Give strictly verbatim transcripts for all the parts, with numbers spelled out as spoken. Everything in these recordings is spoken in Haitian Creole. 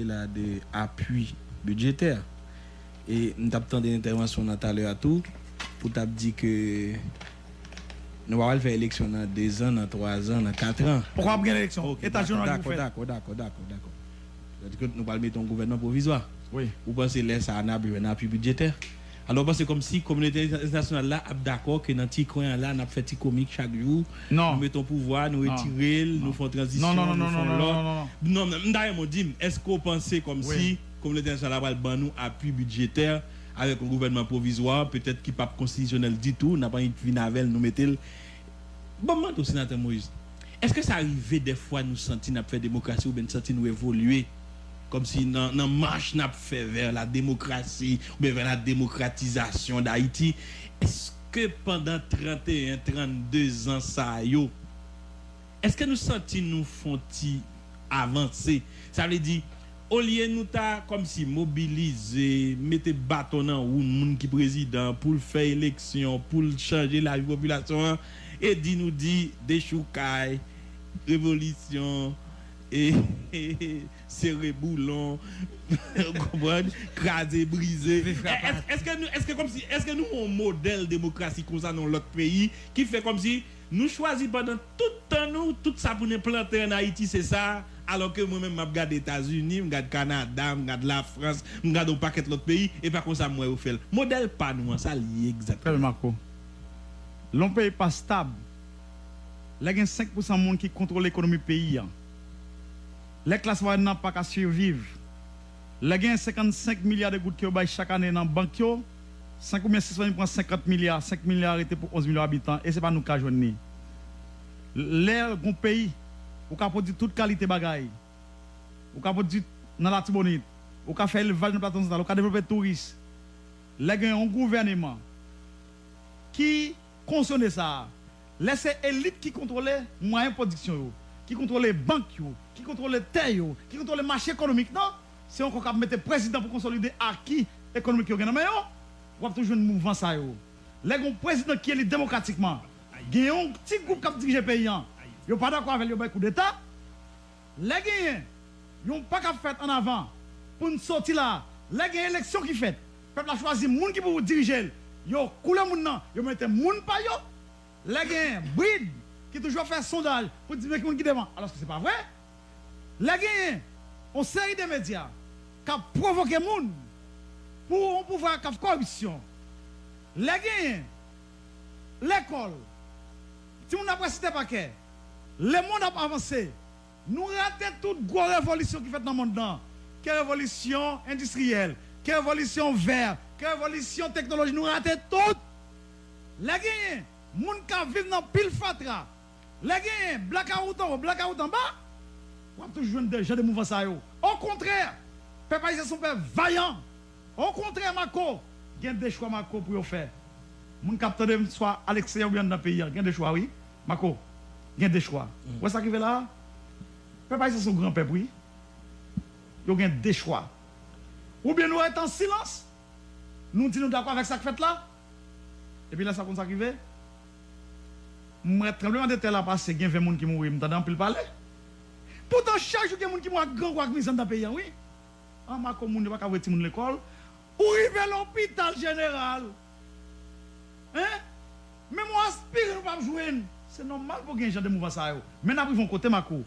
la de apui bidjetè. E m t ap tande entèvansyon nan talè a tou, pou t ap di ke nou pa pral fè eleksyon nan dezan, nan twazan, nan katran. Poko ap gen eleksyon. Ok, Etazini dakò, dakò, dakò, dakò, dakò, dakò. Sètadi ke nou pral mete yon gouvènman pwovizwa. Wi. Ou panse lè sa a n ap jwenn apui bidjetè? Alò, ou panse kòmsi kominote entènasyonal la ap dakò ke nan ti kwen an la, n ap fè ti komik chak jou, non, nou mete yon pouvwa, nou retire l, non, nou fè yon tranzisyon, non, non, nou fè yon lòt? Non, non, m ta renmen w di m, èske w panse kòmsi, wi, kominote entènasyonal la pral ban nou apui bidjetè avèk yon gouvènman pwovizwa, petèt ki p ap konstitisyonèl ditou, n ap annik vin avè l, nou mete l? Ban m mande w, Senatè Moïse, èske sa rive dèfwa nou santi n ap fè demokrasi oubyen n santi nou evolye kòmsi nan, nan mach n ap fè vè la demokrasi oubyen vè la demokratizasyon d Ayiti? Èske pandan tranteyen, trannde zan sa yo, èske nou santi nou fè yon ti avanse? Sa vle di, olye nou ta kòmsi mobilize, mete baton nan wou moun ki prezidan pou l fè eleksyon, pou l chanje lavi popilasyon an, e di nou di dechoukay, revolisyon, e, sere boulon, ou konprann, kraze brize. Èske nou, èske kòmsi, èske nou yon modèl demokrasi konsa nan yon lòt peyi ki fè kòmsi nou chwazi pandan tout tan nou, tout sa pou n enplante ann Ayiti, se sa, alò ke mwen menm m ap gade Etazini, m gad Kanada, m gad Lafrans, m gad yon pakèt lòt peyi, e pa konsa m wè yo fè l. Modèl pa nou an, sa l ye egzakteman? Frè Marco, lè yon peyi pa stab, lè gen senk pousan moun ki kontwole ekonomi peyi a, lè klas mwayèn nan pa ka siviv, lè gen senkannsenk milya de goud ke yo bay chak ane nan bank yo, senk oubyen sis fanmi pran senkant milya, senk milya rete pou onz milyon abitan, e se pa nou k ka jwenn li. Lè gon peyi, ou ka pwodui tout kalite bagay, ou ka pwodui nan Latibonit, ou ka fè elvaj nan Plato Santral, ou ka devlope touris, lè gen yon gouvèneman ki konsyone sa a, lè se elit ki kontwole mwayen pwodiksyon yo, ki kontwole bank yo, ki kontwole tè yo, ki kontwole mache ekonomik nan, se yon kò k ap mete prezidan pou konsolide aki ekonomik yo gen nan men yo, w ap toujou jwenn mouvman sa yo. Lè gen yon prezidan ki eli demokratikman, gen yon ti gwoup k ap dirije peyi an, yo pa dakò avè l, yo bay koudeta, lè genyen yon pa k ap fèt ann avan pou n soti la, lè gen eleksyon ki fèt, pèp la chwazi moun ki pou dirije l, yo koule moun nan, yo mete moun pa yo, lè gen brid ki toujou ap fè sondaj pou di men ki moun ki devan, alòske se pa vre, lè genyen yon seri de medya k ap pwovoke moun pou yon pouvwa k ap koripsyon, lè genyen lekòl, timoun ap resite pa kè, lemonn ap avanse, nou rate tout gwo revolisyon ki fèt nan mond lan, ke revolisyon endistriyèl, ke revolisyon vè, ke revolisyon teknoloji, nou rate tout. Lè genyen moun k ap viv nan pil fatra, lè genyen blakawout anwo, blakawout anba, w ap toujou jwenn de jan de mouvman sa yo. Okontrè, pèp ayisyen se yon pèp vayan. Okontrè, Mako, gen de chwa, Mako, pou yo fè. Moun k ap tande m, swa a leksteryè oubyen anndan peyi a, gen de chwa, wi. Mako, gen de chwa. Ou wè sa k rive la a? Pèp ayisyen se yon gran pèp, wi. Yo gen de chwa. Oubyen nou rete an silans, nou di nou dakò avèk sa k fèt la, epi lè sa konn sa k rive, m wè tranblemanntè la pase, gen ven moun ki mouri, m tande anpil pale. Poutan, chak jou gen moun ki mouri ak grangou, ak mizè anndan peyi a, wi. An, Mako, moun yo pa ka voye timoun lekòl. Ou rive lopital jeneral. Hein? Menm yon aspirin ou p ap jwenn. Se nòmal pou gen jan de mouvman sa yo. Men n ap rive yon kote, Mako.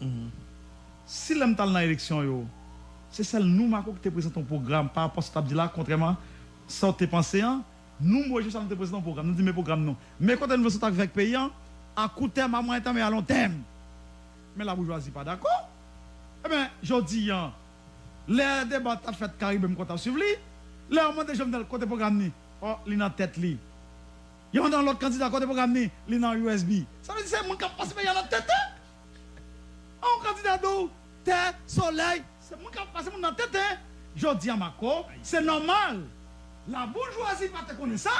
Si lè m t al nan eleksyon yo, se sèl nou, Mako, ki te prezante yon pwogram pa rapò sa w t ap di la, kontrèman sa w te panse an, nou, Moyiz Jochèl, nou te prezante yon pwogram. Nou di, men pwogram nou. Men kote nou vle sot avèk peyi an, a kou tèm, a mwayen tèm e a lon tèm. Men laboujwazi pa dakò. Ebyen, jodi an, lè deba t ap fèt Karibe, m konn t ap swiv li. Lè yo mande Jovenel kote pwogram li, ò, li nan tèt li. Yo mande yon lòt kandida kote pwogram li, li nan U S B. Sa vle di se moun k ap pase peyi a nan tenten. Yon kandida di w tè, solèy, se moun k ap pase moun nan tenten. Jodi a, Mako, se nòmal. Laboujwazi pa te konnen sa.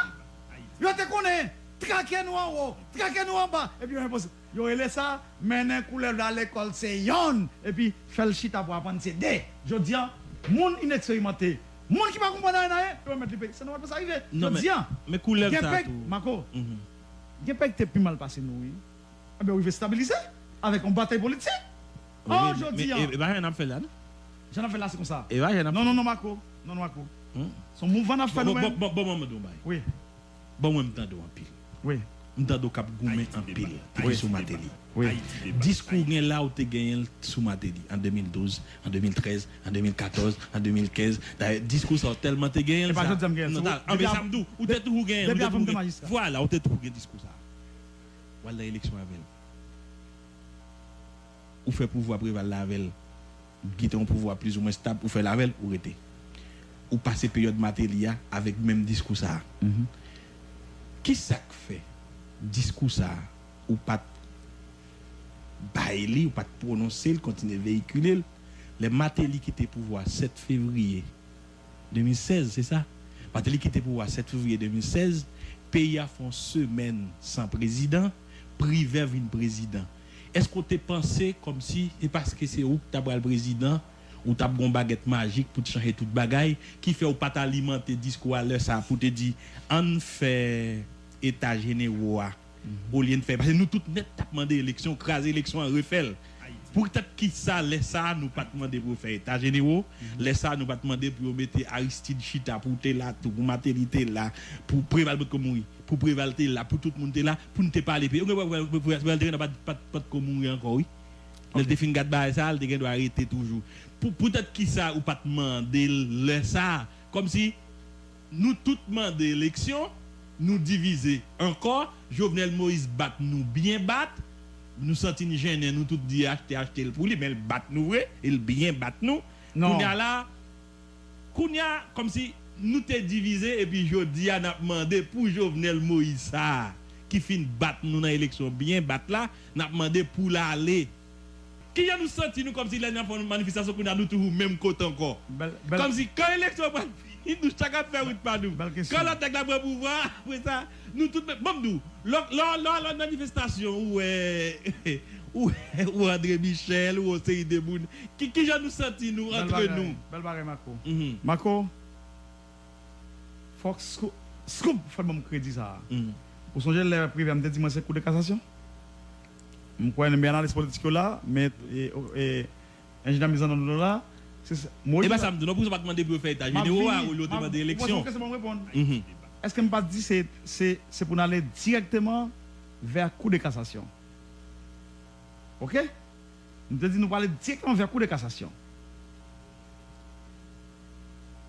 Yo te konnen trake nou anwo, trake nou anba, epi yo enpoze. Yo rele sa mennen koulèv la lekòl, se yonn, epi fè l chita pou aprann, se de. Jodi a, moun ineksperimante, moun ki pa konprann anyen, anyen, yo mèt li peye. Se nòmal pou sa rive. Non, men, jodi a, men koulèv gen sa pèk, tou. Mako, gen pèk te pi mal pase nou, wi. Ebyen, yo rive estabilize avèk yon batay politik. Wi, oh, men, jodi a, e, e pa anyen n ap fè la, non? Jan n ap fè la, se konsa. E pa jan n ap Non, non, non, Marco. Non, non, Marco. Hmm. Se yon mouvman n ap fè Bon, nou bon, menm. bon, bon, bon, bon, bon, bay. Wi. Bon, mwen, m tande w anpil. Wi. M tande w k ap goumen anpil Wi. sou Martelly. Wi. Diskou w gen la, ou te genyen l sou Martelly an de mil douz, an de mil trèz, an de mil katòz, an de mil kenz. Dayè, diskou sa, w tèlman te genyen l, E pa sa jodi a m genyen l. Non, Sou- ta- ah, men depi sa av- m di w, ou te depi- toujou genyen l, ou depi te avan m toujou te gen, majistra. Vwala, ou te toujou gen diskou sa. W al nan eleksyon avè l. Ou fè pouvwa Preval la avè l. Gentan yon pouvwa plizoumwen stab, ou fè l avè l, ou rete. Ou pase peryòd Martelly a avèk menm diskou sa a. Mhm. Ki sa k fè diskou sa a, ou pa t bay li, ou pa t pwononse l, kontinye veyikile l? Lè Martelly kite pouvwa sèt fevriye de mil sèz, se sa? Martelly kite pouvwa sèt fevriye de mil sèz, peyi a fè yon semèn san prezidan, Privè vin prezidan. Èske w te panse kòmsi se paske se ou k ta pral prezidan, ou t ap gen yon bagèt majik pou t chanje tout bagay, ki fè w pa t alimante diskou a lè sa a pou te di, ann fè eta jenero a, olye n fè, paske nou tout nèt t ap mande eleksyon, kraze eleksyon an, refè l. Poutèt ki sa, lè sa a, nou pa t mande pou yo fè eta jenero, lè sa a, nou pa t mande pou yo mete Aristide chita, pou te la tou, pou Martelly te la, pou Preval potko mouri, pou Preval te la, pou tout moun te la, pou n te pale peyi. Ou gen wè Preval, Preval, Preval te gen pa t, pa t, pa t ko mouri ankò, wi. Lè l te fin gad bagay sa a, l te gen dwa rete toujou. Pou, poutèt ki sa ou pa t mande l lè sa a? Kòmsi nou tout mande eleksyon, nou divize ankò, Jovenel Moïse bat nou byen bat, nou santi n jennen, nou tout di achte, achte l pou li, men l bat nou vre, e l byen bat nou. Non. Kounye a la, kounye a, kòmsi nou te divize, epi jodi a n ap mande pou Jovenel Moïse sa a, ki fin bat nou nan eleksyon byen bat la, n ap mande pou l ale. Kijan nou santi nou kòmsi lè n ap fè yon manifestasyon kounye a nou toujou menm kote ankò? Bèl, bèl. Kòmsi kan eleksyon pral fini, nou chak ap fè wout pa nou. Bèl kesyon. Kan lòt nèg la pran pouvwa, apre sa, nou tout menm. Ban m di w, lò, lò, lò, lò manifestasyon, ou wè, ou wè, ou André Michel, ou yon seri de moun. Ki, kijan nou santi nou antre nou? Bèl bagay, Marco. Mhm. Marco, fòk Scoop, Scoop fè ban m kredi sa a. Mhm. Ou sonje lè Privè m te di mwen se kou de kasasyon? M kwè nan byen analis politik yo la, men, e, e, enjenyè Mizanno nou la, se, se, Moïse E pa sa m di, non, pou sa pa t mande pou yo fè eta jenero a, olye yo te mande eleksyon. Ou poze yon kesyon, ban m reponn. Mhm. Èske m pa t di se, se, se pou n ale dirèkteman vè kou de kasasyon? Oke? M te di nou prale dirèkteman vè kou de kasasyon.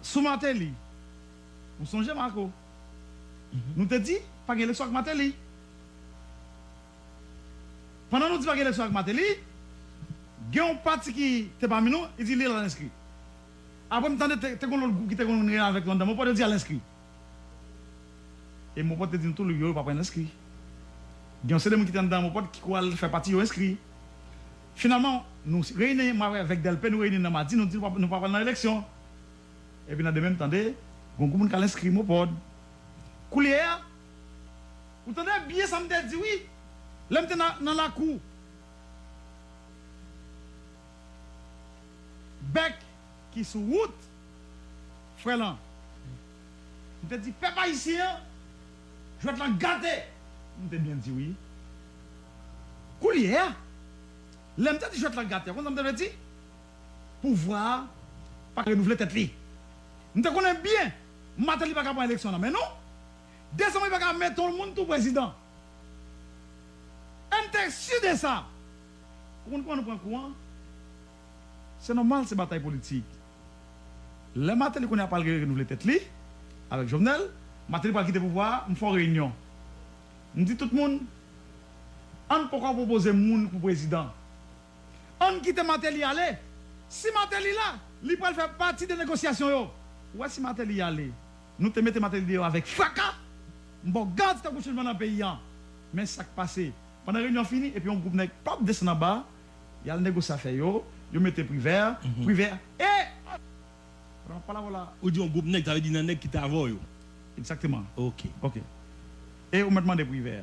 Sou Martelly, ou sonje, Marco? Mhm. Nou te di pa gen eleksyon ak Martelly. Pandan nou di pa gen eleksyon ak Martelly, gen yon pati ki te pami nou, li di li al enskri. Apre m tande te, te gen yon lòt gwoup ki te konn rele avèk nou anndan Mopòd, yo di al enskri. E Mopòd te di nou tou, yo, yo pa pral enskri. Gen yon seri de moun ki te anndan Mopòd ki kwè al fè pati yo enskri. Finalman, nou reyini, mwen avèk Dèlpe, nou reyini nan madi, nou di nou pa, nou pa pral nan eleksyon. Epi nan demen, m tande, gen yon gwoup moun k al enskri Mopòd. Koulye a, ou tande byen sa m te di, wi. Lè m te nan, nan lakou Bèk ki sou wout Frèlan. M te di, pèp ayisyen an, jwèt lan gate. M te byen di, wi. Koulye a, lè m te di jwèt lan gate, ou konn sa m te vle di? Pouvwa a pa ka renouvle tèt li. M te konnen byen, Martelly pa ka pran eleksyon nan men nou. Dezanm, li pa ka mete yon moun tou prezidan. E m te si de sa. Ou konn kòman nou pran kou an? Se nòmal, se batay politik. Lè Martelly konnen ap pral renouvle tèt li avèk Jovenel, Martelly pral kite pouvwa a, m fè yon reyinyon. M di tout moun, ann poko pwopoze moun pou prezidan. Ann kite Martelly ale. Si Martelly la, li pral fè pati de negosyasyon yo. Ou wè si Martelly ale, nou te mete Martelly deyò avèk fraka. M ba w garanti t ap gen chanjman nan peyi a. Men sa k pase. Pandan reyinyon fini, epi yon gwoup nèg pap desann anba, y al negosye afè yo, yo mete Privè, Privè, e, pandan m ap pale avè w la, Ou di yon gwoup nèg, sa vle di nan nèg ki t avè w yo? Egzakteman. Ok. Ok. E ou mèt mande Privè.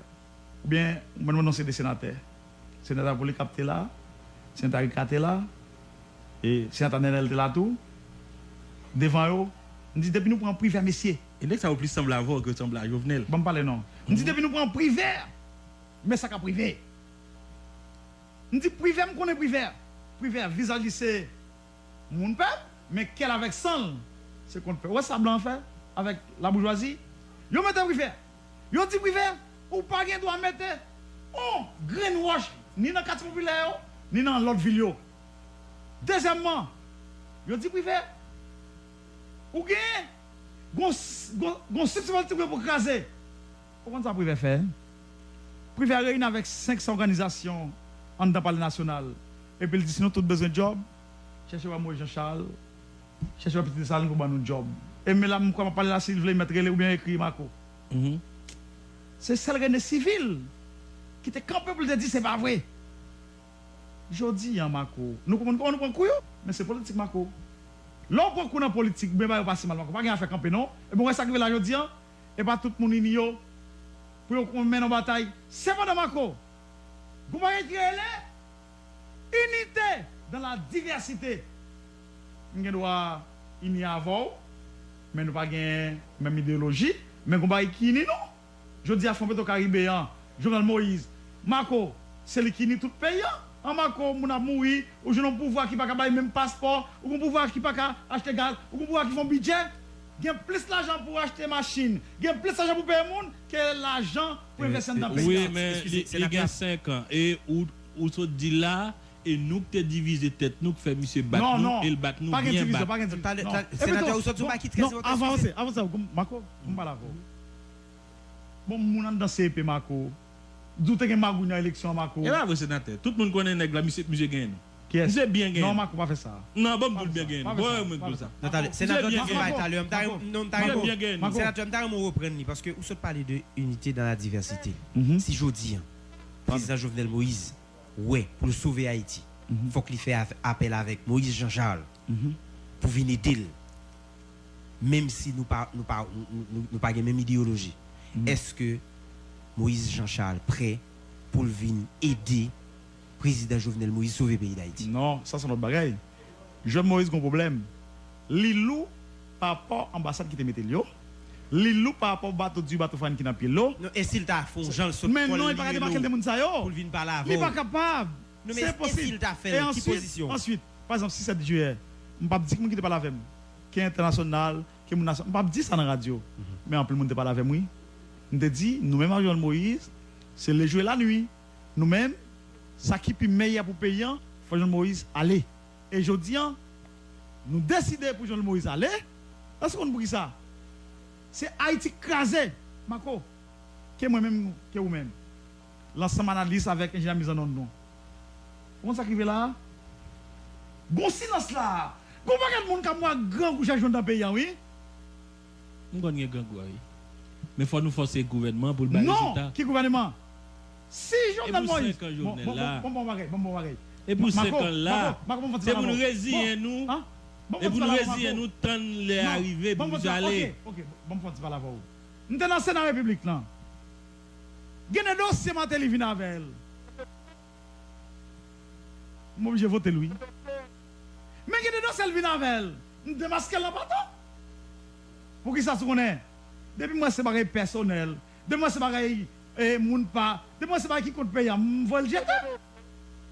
Oubyen, ou mèt mande yon seri de senatè. Senatè Polikap te la, senatè Rika te la, e senatè Nenel te la tou. Devan yo, m di, depi nou pran Privè, mesye. E nèg sa yo plis sanble avè w ke sanble a Jovenel. Ban m pale non. M di, depi nou pran Privè, men sa k ap rive. M di, Privè, m konnen Privè. Privè, vizaj li se Moun pèp, men kè l avèk san l, se kont pèp. Ou wè sa blan an fè avèk laboujwazi? Yo mete Privè. Yo di Privè, ou pa gen dwa mete on grenn wòch ni nan katye popilè yo, ni nan lòt vil yo. Dezyèmman, yo di Privè, ou gen gon, gon, gon sibsibòl ti pou kraze. Ou konn sa Privè fè? Privè reyini avèk senk san òganizasyon anndan Palè Nasyonal. Epi l di, si nou tout bezwen djòb, chèche wè Moyiz Jan Chal, chèche wè Pitit Desalin pou ban nou djòb. E men la, m kwè m ap pale la, si l vle, l mèt rele oubyen ekri Mako. Se sèl Rene Sivil ki te kanpe pou l te di se pa vre. Jodi a, Mako, nou konprann kòman nou pran kou yo, men se politik, Mako. Lè w pran kou nan politik, men bagay yo pa si mal, Mako. Pa gen afè kanpe, non. Ebyen, w wè sa k rive la jodi a? E pa tout moun ini yo pou yo konn mennen yon batay. Sepandan, Mako, gon bagay ki rele inite dans la diversité. M gen dwa ini avè w, men nou pa gen menm ideyoloji, men gon bagay ki ini nou. Jodi a, Fon Petro Karibe an, Jovenel Moïse, Mako, se li ki ini tout peyi an. An Mako, moun ap mouri, ou jwenn yon pouvwa ki pa ka bay menm paspò, ou gon pouvwa ki pa ka achte gaz, ou gon pouvwa ki fè yon bidjè, gen plis lajan pou achte machin, gen plis lajan pou peye moun, ke lajan pou envesti anndan peyi a. Wi, men li, li gen senk an, e ou, ou sot di la, e nou k te divize tèt nou, k fè misye bat nou, e l bat nou byen bat. Non, non, pa gen divizyon, pa gen divizyon. Senatè, ou sot sou bagay ki trè enpòtan. Non, avanse, avanse, Mako, m pale avè w. Bon, moun anndan C E P, Mako, di w te gen magouy nan eleksyon an, Mako. E pa vre, senatè. Tout moun konnen nèg la, misye, misye genyen nou. Kiyès? Misye byen genyen. Non, Mako, pa fè sa. Non, bon, m di w l byen genyen nou. Bon, mwen di w sa. Non, tande, senatè, misye byen genyen nou. Mako, Mako, Mako. Senatè, m ta renmen w reprann li, paske ou sot pale de unité dans la diversité. Si jodi a, prezidan Jovenel Moïse wè pou l sove Ayiti, fòk li fè av-, apèl avèk Moïse Jean Charles pou vin ede l. Menm si nou pa, nou pa, nou, nou, nou pa gen menm ideyoloji, èske Moïse Jean Charles prè pou l vin ede prezidan Jovenel Moïse sove peyi Dayiti? Non, sa se yon lòt bagay. Jovenel Moïse gon pwoblèm. Li lou pa rapò anbasad ki te mete l yo. Li lou pa rapò bato di, bato fany ki nan pye l yo. Non, e si l ta fè yon jan l sot kò l li rele w pou l vin pale avè w? Men non, li pa ka de moun sa yo. Li pa kapab. Non, men e si l ta fè l, ki pozisyon? Answit, pa egzanp, sis sèt jiyè, m p ap di ki moun ki te pale avè m, ke entènasyonal, ke moun nasyon, m p ap di sa nan radyo. Men anpil moun te pale avè m, wi. M te di, nou menm ak Jovenel Moïse, se le jour et la nuit. Nou menm, sa ki pi mèyè pou peyi an, fò Jovenel Moïse ale. E jodi a, nou deside pou Jovenel Moïse ale. Èske w konn poukisa? Se Ayiti k kraze, Mako. Ke mwen menm, ke ou menm. Lansanm analis avèk enjenyè mizannonn nou. Ou konn sa k rive la a? Gon silans la a. Gon pakèt moun k ap mouri ak grangou chak jou anndan peyi a, wi. M konn gen grangou a, wi. Men fò nou fòse gouvènman an pou l bay rezilta. Non, ki gouvènman? Si Jovenel Moïse, e pou senk an Jovenel la. Bon, bon, bon, bon bagay, bon, bon bagay. E pou senk an la, Mako, Mako, ban m fè yon ti pale avè w. E pou n reziyen nou, e pou n reziyen nou, tann lè a rive pou misye ale. Ok, ok, ban m fè yon ti pale avè w. M te nan Sena Repiblik lan. Gen de dosye Martelly vin avè l. M oblije vote l, wi. Men gen de dosye l vin avè l. M demaske l nan plato. Poukisa, si w konnen? Depi m wè se bagay pèsonèl, depi m wè se bagay, eh, moun pa, depi m wè se bagay ki kont peyi a, m voye l jete.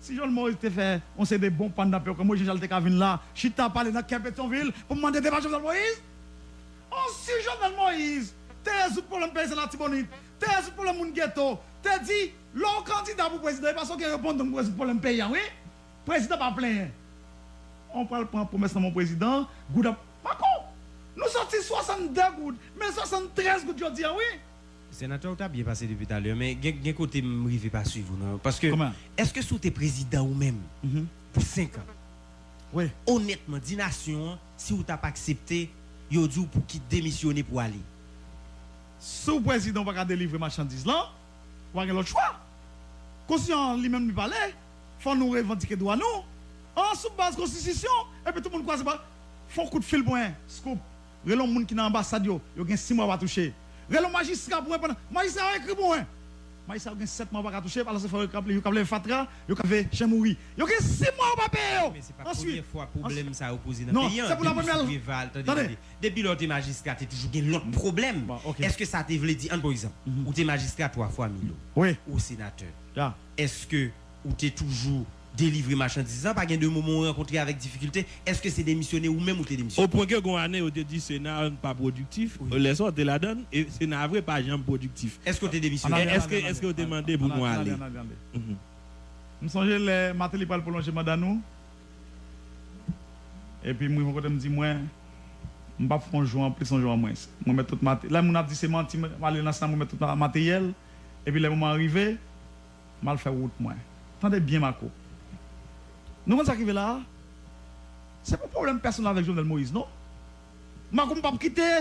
Si Jovenel Moïse te fè yon seri de bon pa anndan peyi, Moïse Jean Charles te ka vin la, chita pale nan kè Petyonvil pou m mande depa Jovenel Moïse. Oh, si Jovenel Moïse te rezoud pwoblèm peyizan Latibonit, te rezoud pwoblèm moun geto, te di, lè w kandida pou prezidan, e paske w gen repondong pou rezoud pwoblèm peyi a, wi. Prezidan pa plenyen. On pral pran pwomès nan men prezidan, goud ap, Mako, nou soti swasanndè goud, men swasanntrèz goud jodi a, wi. Senatè, ou ta byen pase depi talè, men gen, gen kote m rive pa swiv ou, non. Paske, èske si w te prezidan ou menm, pou senk an, onètman, di nasyon an, si w t ap aksepte, yo di w pou ki demisyone pou ale? Si w prezidan, ou pa ka delivre machandiz lan, ou pa gen lòt chwa. Konstitisyon an li menm li pale, fò nou revandike dwa nou. An sou baz konstitisyon, epi tout moun kwaze bra, fè yon kout fil pou mwen, scoop. Rele yon moun ki nan anbasad yo, yo gen sis mwa yo pa touche. Rele yon majistra pou mwen pandan, majistra yo ekri pou mwen. Majistra yo gen sèt mwa yo pa ka touche, alòske fò yo k ap, yo k ap leve fatra, yo k ap leve chen mouri. Yo gen sis mwa yo pa peye yo. Men se pa premye fwa pwoblèm sa yo poze nan peyi an. Non, se pou la premyè. Depi sou Preval, tande, tande. Depi lè w te majistra, te toujou gen lòt pwoblèm. Èske sa te vle di, ann pran egzanp, ou te majistra twa fwa, Milo? Wi. Ou senatè. Èske ou te toujou delivre machandiz la, pa gen de moman ou rankontre avèk difikilte. Èske se demisyone ou menm ou te demisyone? O pwen ke gon ane yo te di Sena pa pwodiktif, lè sa w te ladan l, e Sena vre pa janm pwodiktif. Èske w te demisyone? Èske, èske w te mande pou nou ale? M sonje lè Martelly pral pwolonje manda nou, epi m rive yon kote m di mwen, m p ap fè yon jou anplis, yon jou anmwens. Mwen met tout mate-, lè moun ap di se manti, m ale nan Sena, mwen met tout materyèl, epi lè moman an rive, m al fè wout mwen. Tande byen, Marco. Nou konn sa k rive la a? Se pa pwoblèm pèsonèl avèk Jovenel Moïse, non. Marco, m p ap kite.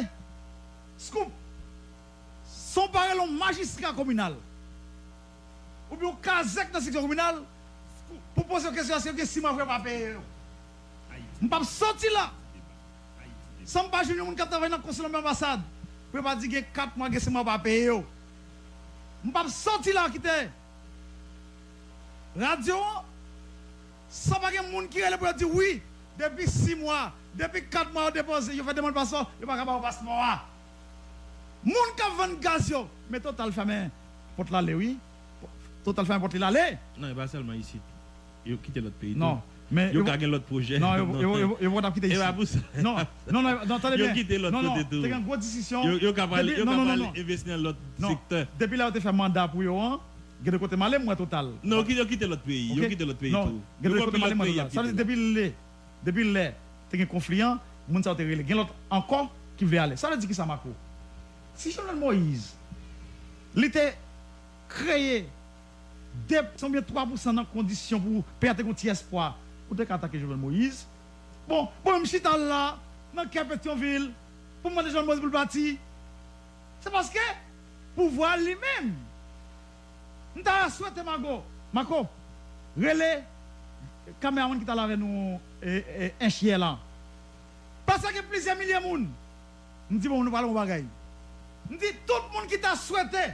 Scoop. Si w pa rele yon majistra kominal, oubyen yon kazèk nan seksyon kominal, pou poze yon kesyon, èske yo gen sis mwa pou yo pa peye yo? M p ap soti la san m pa jwenn yon moun k ap travay nan konsil oubyen anbasad pou yo pa di gen kat mwa, gen sis mwa pa peye yo. M p ap soti la kite radyo an san pa gen moun ki rele pou yo di wi, depi sis mwa, depi kat mwa yo depoze, yo fè demann paspò, yo pa ka ba yo paspò a. Moun k ap vann gaz yo, men Total fèmen pòt l ale wi. Total fèmen pòt li l ale. Non, e pa sèlman isit. Yo kite lòt peyi tou. Non, men yo ka gen lòt pwojè. Non, yo, yo, yo, yo poko t ap kite isit. E pa pou sa. Non, non, non, non, tande byen. Yo kite lòt kote tou. Non, non, te gen gwo diskisyon. Yo, yo ka pral, yo ka pral envesti nan lòt sektè. Non, depi lè yo te fè manda pou yo an, gen de kote m ale, m wè Total. Non, yo kite lòt peyi. Yo kite lòt peyi tou. Gen de kote m ale, m wè Total. Sa vle di depi lè, depi lè te gen konfli an, moun sa yo te rele. Gen lòt ankò ki vle ale. Sa vle di ki sa, Marco? Si Jovenel Moïse, li te kreye de pousan oubyen twa pousan nan kondisyon pou peyi a te gen yon ti espwa, ou te ka atake Jovenel Moïse. Bon, bon, m chita la, nan kè Petyonvil, pou m mande Jovenel Moïse pou l pati. Se paske pouvwa li menm. M ta swete Mago, Marco, rele kameramann ki t al avè nou, e, e, Ench yè la. Paske gen plizyè milye moun. M di, bon, nou pale yon bagay. M di, tout moun ki ta swete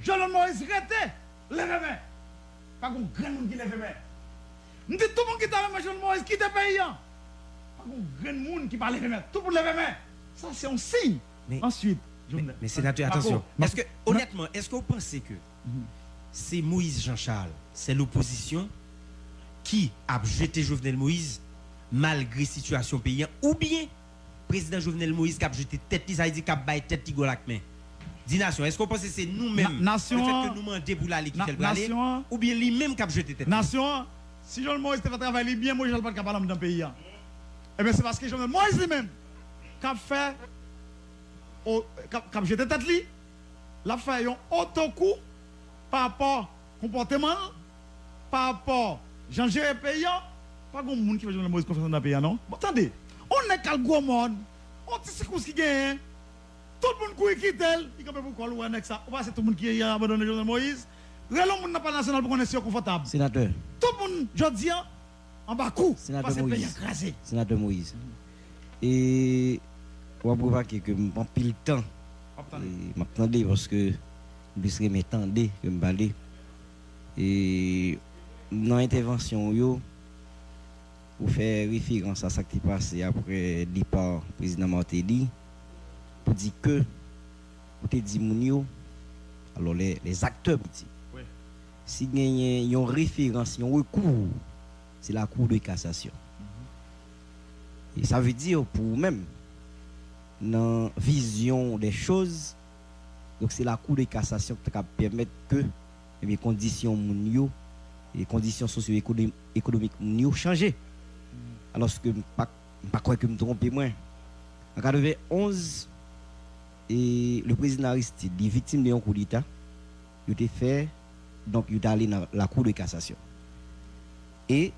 Jovenel Moïse rete, leve men. Pa gen yon grenn moun ki leve men. M di, tout moun ki ta renmen Jovenel Moïse kite peyi a. Pa gen yon grenn moun ki pa leve men. Tout moun leve men. Sa se yon siy. Men, answit, men, men senatè, atansyon. Èske, onètman, èske w panse ke se Moïse Jean Charles, se lopozisyon ki ap jete Jovenel Moïse malgre sitiyasyon peyi a, oubyen Prezidan Jovenel Moïse k ap jete tèt li, sa vle di k ap bay tèt li gòl ak men? Di nasyon, èske w panse se nou menm, lefètke nou mande pou l ale, ki fè l prale, oubyen li menm k ap jete tèt li? Nasyon an, si Jovenel Moïse te fè travay li byen, Moïse Jean Charles pa t ka pale anndan peyi a. Ebyen, se paske Jovenel Moïse li menm k ap fè, o, k ap, k ap jete tèt li, l ap fè yon otokou pa rapò konpòteman l, pa rapò jan l jere peyi a. Pa gen moun ki fè Jovenel Moïse konfyans anndan peyi a, non. Bon, tande, yon nèg k al Gwomòn, yon ti sikous ki genyen, tout moun kouri kite l, li kanpe pou kò l, ou wè nèg sa. Ou panse tout moun ki abandone Jovenel Moïse? Rele yon moun nan Palè Nasyonal pou konnen si yo konfòtab. Senatè. Tout moun, jodi a, anba kou, paske peyi a kraze. Senatè Moïse. E w ap remake ke m pran anpil tan. E m ap tande paske m plis renmen tande ke m pale. E nan entèvansyon w yo, ou fè referans a sa k te pase apre depa Prezidan Martelly, pou di ke ou te di moun yo, alò, les, les acteurs politiques, si genyen yon referans, yon rekou, se la Cour de cassation. E sa vle di, pou ou menm, nan vizyon des choses, donk se la Cour de cassation ki ta ka pèmèt ke, ebyen, kondisyon moun yo, e kondisyon sosyo-ekonomik moun yo chanje. Alòske m pa, m pa kwè ke m twonpe mwen. An katrevenonz, e le prezidan Aristide, li viktim de yon koudeta, yo te fè, donk, yo te ale nan la Cour de cassation. E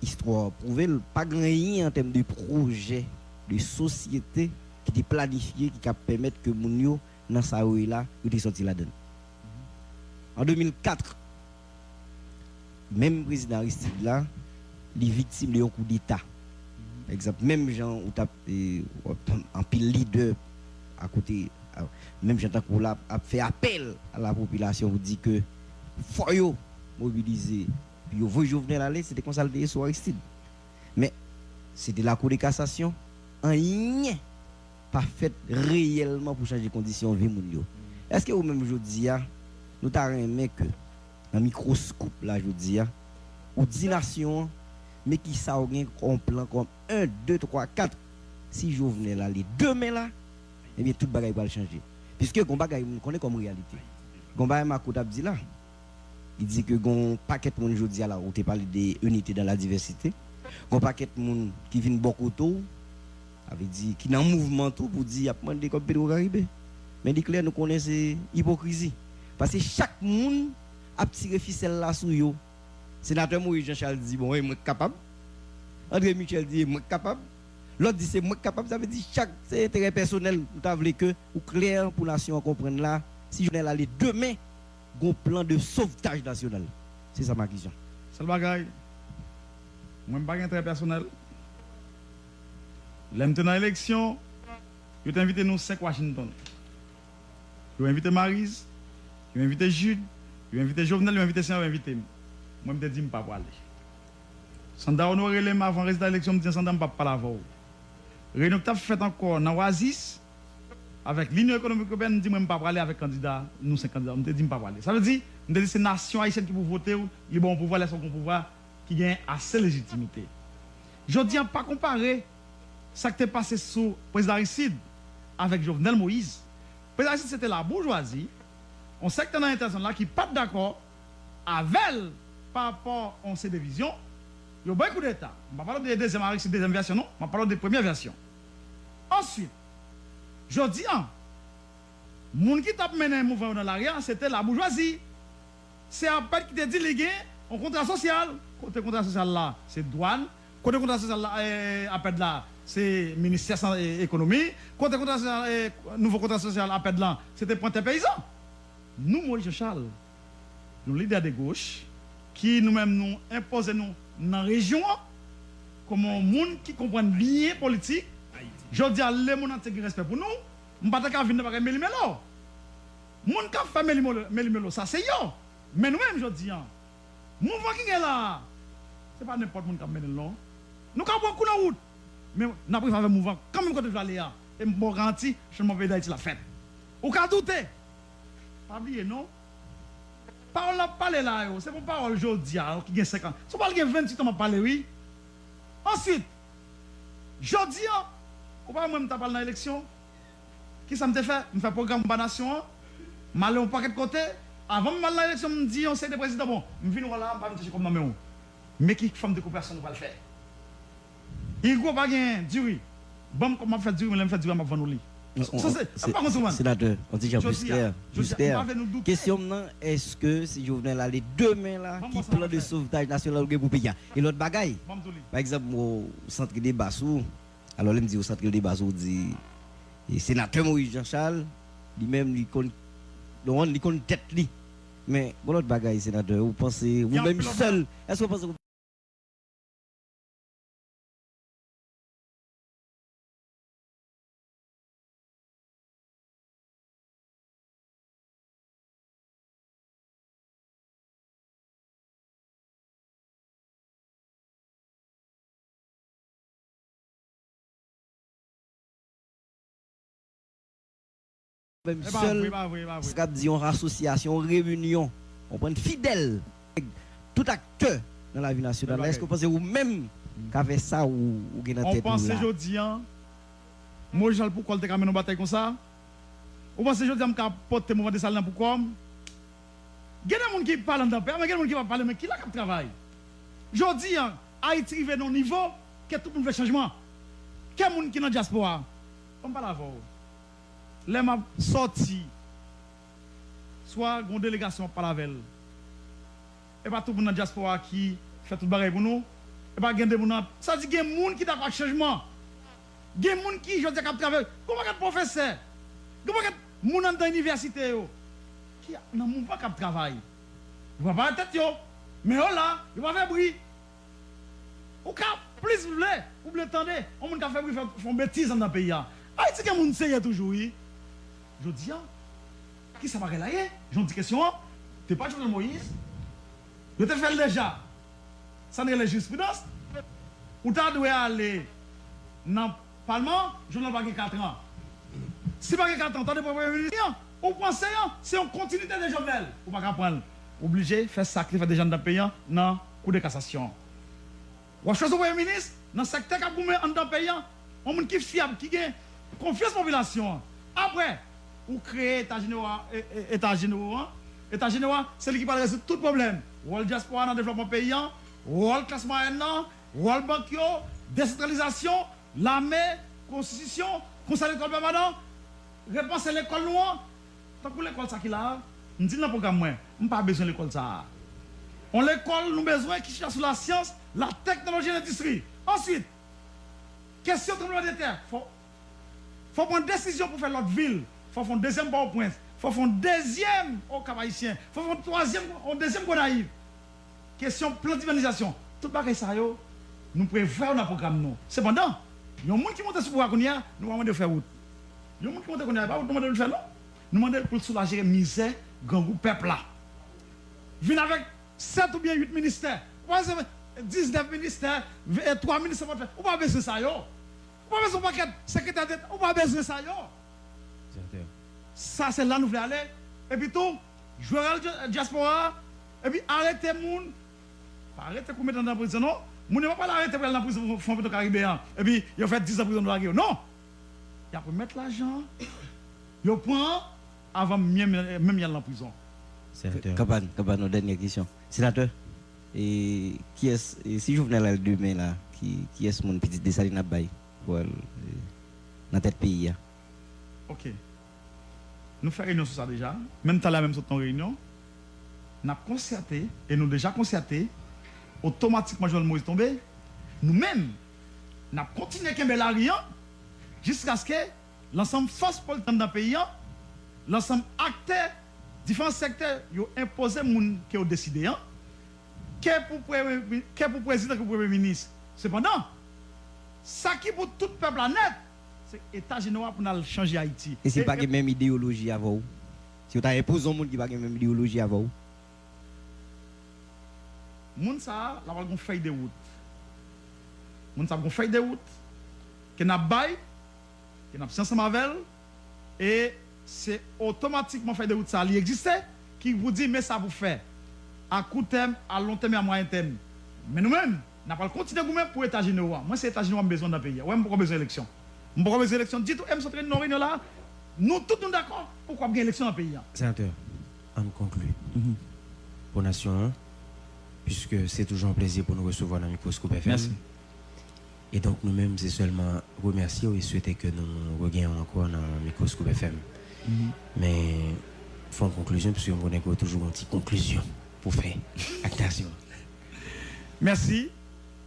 istwa a pwouve l, pa gen anyen an tèm de pwojè de sosyete ki te planifye, ki ka pèmèt ke moun yo nan sa yo ye la, yo te sòti ladan l. An de mil kat, menm prezidan Aristide la, li viktim de yon koudeta. Pa egzanp, menm jan ou t ap, e, w ap tann anpil lidè akote, a, menm jan tankou w la ap fè apèl a la popilasyon pou di ke fò yo mobilize, pou yo voye Jovenel ale, se te konsa l te ye sou Aristide. Men, se te la Cour de cassation, anyen pa fèt reyèlman pou chanje kondisyon vi moun yo. Èske ou menm jodi a, nou ta renmen ke nan mikwoskòp la jodi a, ou di nasyon an, men kisa w gen kòm plan, kòm en, de, twa, kat. Si Jovenel ale demen la, ebyen, tout bagay pral chanje. Piske gon bagay moun konnen kòm reyalite. Gon bagay Marco t ap di la. Li di ke gon pakèt moun jodi a la, ou te pale de unité dans la diversité. Gon pakèt moun ki vin bò kote w, sa vle di ki nan mouvman tou pou di y ap mande kòb Petro Caribe. Men li klè, nou konnen se ipokrizi. Paske chak moun ap tire fisèl la sou yo. Senatè Moïse Jean Charles di, bon, e mwen k kapab. André Michel di, e mwen k kapab. Lòt di, se mwen k kapab. Sa vle di chak, se enterè pèsonèl. Nou ta vle ke ou klè pou nasyon an konprann la. Si Jovenel ale demen, gon plan de sovtaj nasyonal. Se sa Marc Jean. Sèl bagay, mwen m pa gen enterè pèsonèl. Lè m te nan eleksyon, yo te envite nou senk Washington. Yo envite Mariz, yo envite Jude, yo envite Jovenel, yo envite Senyò, yo envite m. Mwen, m te di m pa prale. Sandra Honoré rele m avan rezilta eleksyon, m di, Sandra, m p ap pale avè w. Reyinyon ki t ap fèt ankò nan Oasis, avèk Linyon Ekonomik Ewopeyen, m di, mwen, m pa prale avèk kandida, nou senk kandida. M te di, m pa prale. Sa vle di, m te di, se nasyon ayisyèn ki pou vote w, li ba w pouvwa, lè sa w gen pouvwa, ki gen ase lejitimite. Jodi a, pa konpare sa k te pase sou Prezidan Aristide avèk Jovenel Moïse. Prezidan Aristide se te laboujwazi, yon sektè nan entèzòn la ki pa t dakò avè l pa rapò yon seri de vizyon, yo ba l koudeta. M pa pale w de dezyèm Aristide, dezyèm vèsyon, non. M ap pale w de premyè vèsyon. Answit, jodi a, moun ki t ap mennen mouvman yo nan lari a, se te laboujwazi. Se APED ki te di li gen yon kontra sosyal. Kote kontra sosyal la, se dwàn. Kote kontra sosyal la, eh, APED la, se ministè san-, eh, ekonomi. Kote kontra sosyal, eh, nouvo kontra sosyal APED la, se te pwentè peyizan. Nou, Moïse Jean Charles, yon lidè de goch, ki nou menm nou enpoze nou nan rejyon an, kòm yon moun ki konprann byen politik, jodi a, lemonn antye gen respè pou nou, m pa ta ka vin nan bagay melimelo. Moun k ap fè melimelo, melimelo, sa se yo. Men nou menm jodi a, mouvman ki gen la a, se pa nenpòt moun k ap mennen l non. Nou ka pran kou nan wout, men n ap rive avè mouvman kanmenm kote l vle ale a. E m ba w garanti, chanjman peyi Dayiti la fèt. Ou ka doute. Pa bliye non. Pawòl n ap pale la yo, se bon pawòl jodi a yo ki gen senk an. Se yon pawòl gen venntuit an m ap pale wi. Answit, jodi a, ou pa wè mwen m t ap al nan eleksyon? Kisa m te fè? M fè pwogram anba nasyon an. M ale yon pakèt kote. Avan m al nan eleksyon, m di yon seri de prezidan, bon, m vin wè w la, m pa vin chèche kòb nan men w. Men ki fòm de koperasyon nou pral fè? Igwe pa gen diri. Ban m kòb, m ap fè diri, men lè m fè diri a, m ap vann ou li. Sa se, se pa konn sou mwen. Senatè, yon ti jan plis klè, plis klè. Kesyon m nan, èske si Jovenel ale demen la, ki plan de sovtaj nasyonal ou gen pou peyi a? E lòt bagay, pa egzanp, ou santre deba sou, alò lè m di ou santre deba sou, ou di, e senatè Moïse Jean Charles, li menm, li konn, li konn tèt li. Men, gon lòt bagay, senatè, ou panse, ou menm sèl, èske ou panse menm sèl, sa k ap di yon asosyasyon, yon reyinyon, konprann, fidèl, tout aktè nan lavi nasyonal la, èske ou panse ou menm ka fè sa ou, ou gen nan tèt ou la? Ou panse jodi a, Moïse Jean Charles pou kò l te ka mennen yon batay konsa? Ou panse jodi a m ka pote mouvman Desalin nan pou kò m? Gen de moun ki pale anndan peyi a, men gen de moun ki pa pale, men ki la k ap travay? Jodi a, Ayiti rive nan yon nivo ke tout moun vle chanjman. Ke moun ki nan dyaspora, ban m pale avè w. Lè m ap sòti, swa gon delegasyon m ap pale avè l. E pa tout moun nan dyaspora ki fè tout bagay pou nou. E pa gen de moun nan, sa di gen moun ki dakò ak chanjman. Gen moun ki jodi a k ap travay. Gon pakèt pwofesè, gon pakèt moun anndan inivèsite yo ki nan mouvman k ap travay. Yo pa parèt tèt yo, men yo la, yo pa fè bri. Ou ka plis vle, ou vle tande yon moun k ap fè bri, fè, fè yon betiz anndan peyi a. Ayiti gen moun serye toujou, wi. Jodi a, kisa bagay la ye? Jan w di kesyon an, te pa Jovenel Moïse. Yo te fè l deja. Sa n rele jispridans. Ou ta dwe ale nan palman, Jovenel pa gen katran. Si pa gen katran, tande premye minis li an, ou pran se an, se yon kontinite de Jovenel. Ou pa ka pran l. oblije fè sa k te fèt deja anndan peyi an nan Kou de Kasasyon. W ap chwazi yon premye minis nan sektè k ap goumen anndan peyi an, yon moun ki fyab, ki gen konfyans popilasyon an. Apre, ou kreye eta jenero a, e, e, eta jenero an. Eta jenero a, se li ki pral rezoud tout pwoblèm. Wòl dyaspora nan devlòpman peyi an, wòl klas mwayèn nan, wòl bank yo, desantralizasyon, lame, konstitisyon, konsèy lekòl pèmanan, repanse lekòl nou an. Tankou lekòl sa ki la a, m di l nan pwogram mwen, m pa bezwen lekòl sa a. Yon lekòl nou bezwen ki chita sou lasyans, lateknoloji e lendistri. Answit, kesyon tranblemanntè, fò, fò pran desizyon pou fè lòt vil, fò fè yon dezyèm Pòtoprens, fò fè yon dezyèm Okap Ayisyen, fò fè yon twazyèm, yon dezyèm Gonayiv. Kesyon plant ibanizasyon, tout bagay sa yo, nou prevwa yo nan pwogram nou. Sepandan, yon moun ki monte sou pouvwa kounye a, nou pa mande l fè wout. Yon moun ki monte kounye a, e pa wout nou mande l fè non. Nou mande l pou l soulaje mizè, grangou pèp la. Vin avèk sèt oubyen uit ministè. Ou pa bezwen diznèf ministè, twa ministè pou fè. Ou pa bezwen sa yo. Ou pa bezwen yon pakèt sekretè deta. Ou pa bezwen sa yo. Sa se la nou vle ale. Epi tou, jwe ròl dyaspora a, epi arete moun. Pa arete pou met nan prizon non. Moun yo pa pral arete pou y al nan prizon Fon Petro Karibe an. Epi yo fè diz an prizon nou lage yo. Non! Y ap remèt lajan an. Yo pran avan menm, menm y al nan prizon. Senatè. Kanpay, kanpay, yon dènye kesyon. Senatè, e, kiyès, e, si Jovenel al demen la, ki, kiyès moun pitit Desalin ap bay pou al e, nan tèt peyi a? Ok. Nou fè reyinyon sou sa deja. Menm talè a menm sot nan reyinyon. N ap konsète, e nou deja konsète, otomatikman Jovenel Moïse tonbe, nou menm, n ap kontinye kenbe lari an, jiskaske lansanm fòs politik anndan peyi an, lansanm aktè, diferan sektè, yo enpoze moun ke yo deside an, ke pou premye, ke pou prezidan, ke pou premye minis. Sepandan, sa ki pou tout pèp la nèt, se eta jeneral pou n al chanje Ayiti. E si l pa gen menm ideyoloji avè w? Si yo ta enpoze yon moun ki pa gen menm ideyoloji avè w? Moun sa a, l ap al gen yon fèy de wout. Moun sa a ap gen yon fèy de wout ke n ap bay, ke n ap siyen ansanm avè l, e se otomatikman fèy de wout sa a, li egziste, ki pou di, men sa pou fè. A kou tèm, a lon tèm e a mwayen tèm. Men nou menm, n ap al kontinye goumen pou eta jeneral an. Mwen, se eta jeneral m bezwen nan peyi a. Ou wè, m poko bezwen eleksyon. M poko bezwen eleksyon ditou, e m sot nan reyinyon la a. Nou tout nou dakò pou k ap gen eleksyon nan peyi a. Senatè, ann konkli. Pou nasyon an, piske se toujou yon plezi pou nou resevwa w nan Mikroskop F M. Mèsi. E donk, nou menm, se sèlman remèsye w e swete ke nou regenyen w ankò nan Mikroskop F M. Men, fè yon konklizyon, piske m konnen ke w toujou gen yon ti konklizyon pou fè ak nasyon an. Mèsi.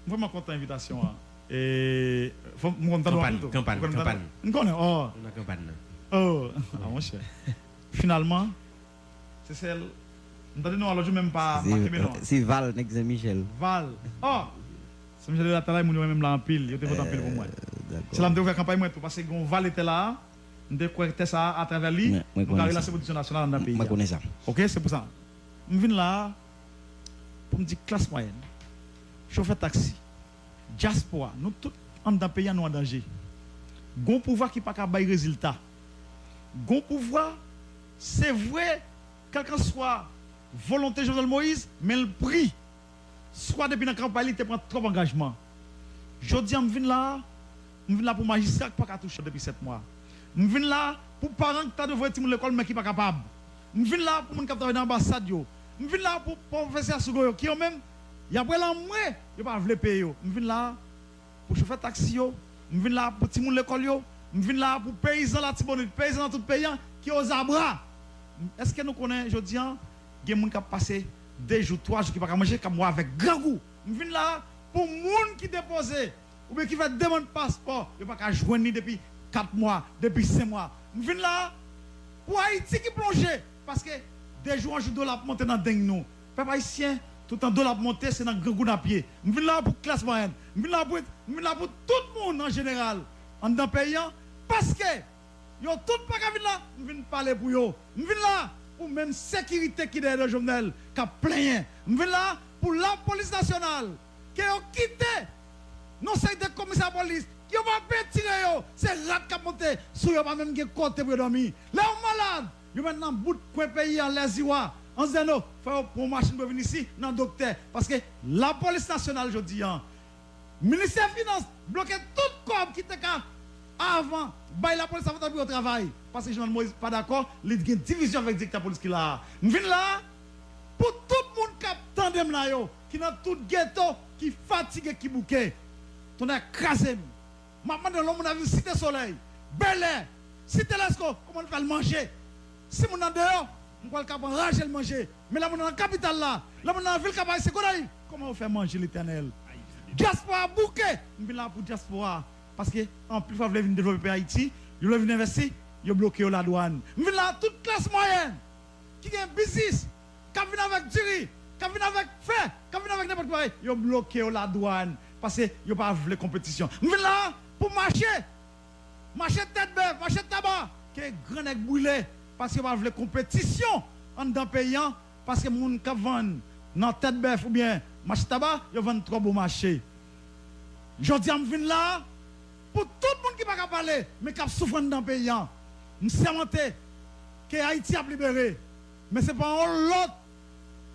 M vrèman kontan envitasyon an. E, fò, m konn tande w anpil tou. Kanpay, kanpay. M konnen, oh. Nan kanpay nan. Oh, ah, monchè. Finalman, se sèl, m tande non an lòt jou, men m pa, m pa kenbe non an. Se Val, nèg Sen Michèl. Val. Oh! Sen Michèl de Latalay, moun yo renmen m la anpil. Yo te vote anpil pou mwen. Se la m te ouvè kanpay mwen tou, paske gen yon Val etè la a, m te kwè tè sa a, atravè li, nou ka relanse pwodiksyon nasyonal anndan peyi a. Mwen konnen sa. Ok, se pou sa. M vin la a pou m di klas mwayèn, chofè taksi, dyaspora, nou tout anndan peyi a, nou an danje. Gon pouvwa ki pa ka bay rezilta. Gon pouvwa, se vre, kèlkanswa volonte Jovenel Moïse, men l pri. Swa depi nan kanpay li te pran twòp angajman. Jodi a m vin la a, m vin la pou majistra k pa ka touche depi sèt mwa. M vin la pou paran k ta dwe voye timoun lekòl men ki pa kapab. M vin la pou moun k ap travay nan anbasad yo. M vin la pou pwofesè sougo yo ki yo menm, y ap rele anmwe, yo pa vle peye yo. M vin la pou chofè taksi yo, m vin la pou timoun lekòl yo, m vin la pou peyizan Latibonit, peyizan nan tout peyi an ki ozabra. Èske nou konnen jodi a, gen moun k ap pase de jou, twa jou ki pa ka manje, k ap mouri avèk grangou? M vin la pou moun ki depoze oubyen ki fè demann paspò, yo pa ka jwenn li depi kat mwa, depi senk mwa. M vin la pou Ayiti ki plonje, paske de jou an jou dola ap monte nan deng nou. Pèp ayisyen, toutan dola ap monte, se nan grangou n ap ye. M vin la pou klas mwayèn. M vin la pou, m vin la pou tout moun an jeneral anndan peyi an, paske yo tout pa ka vin la, m vin pale pou yo. M vin la pou menm sekirite ki dèyè do Jovenel k ap plenyen. M vin la pou lapolis nasyonal, ke yo kite yon seri de komisè polis, yo pa retire yo, se rat k ap monte sou yo, pa menm gen kote pou yo dòmi. Lè yo malad, yo met nan bout kwen peyi an, Lèziwa, Anzeno, fò yo pran yon machin pou yo vin isi, nan doktè. Paske lapolis nasyonal jodi a, ministè finans bloke tout kòb ki te ka avan bay lapolis avantaj pou yo travay. Paske Jovenel Moïse pa dakò, li gen divizyon avèk direktè polis ki la a. M vin la a pou tout moun k ap tande m la yo, ki nan tout geto, ki fatige, ki bouke. Tonnè kraze m. M ap mande lè yon moun ap viv Site Solèy, Bèlè, Site Lèsko, kòman l fè l manje? Si moun nan deyò, m kwè l ka pran raje l manje. Men lè moun nan kapital la, lè moun nan vil Kap Ayisyen, Gonayiv, kòman yo fè manje, Letènèl? Dyaspora bouke, m vin la pou dyaspora. Paske anpil fwa vle vin devlope peyi Ayiti, yo vle vin envesti, yo bloke yo ladwàn. M vin la tout klas mwayèn ki gen biznis, k ap vin avèk diri, k ap vin avèk fè, k ap vin avèk nenpòt ki bagay, yo bloke yo ladwàn, paske yo pa vle konpetisyon. M vin la pou mache, mache Tèt Bèf, mache Taba, ke gran nèg brile, paske yo pa vle konpetisyon anndan peyi an, paske moun k ap vann nan Tèt Bèf oubyen mache Taba, yo vann twò bon mache. Jodi a, m vin la pou tout moun ki pa ka pale, men k ap soufri anndan peyi an. M sèmante ke Ayiti ap libere, men se pa yon lòt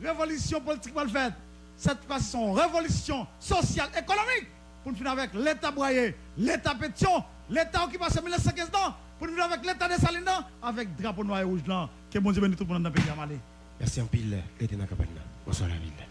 revolisyon politik k pral fèt. Sèt fwa si se yon revolisyon sosyal, ekonomik, pou n fin avèk Leta Bwaye, Leta Petyon, Leta okipasyon mil nèf san kenz lan, pou n vin avèk Leta Desalin nan, avèk drapo nwa e wouj lan. Ke Bondye beni tout moun anndan peyi a. M ale. Mèsi anpil, rete nan kanpay la. Bonswa lavil.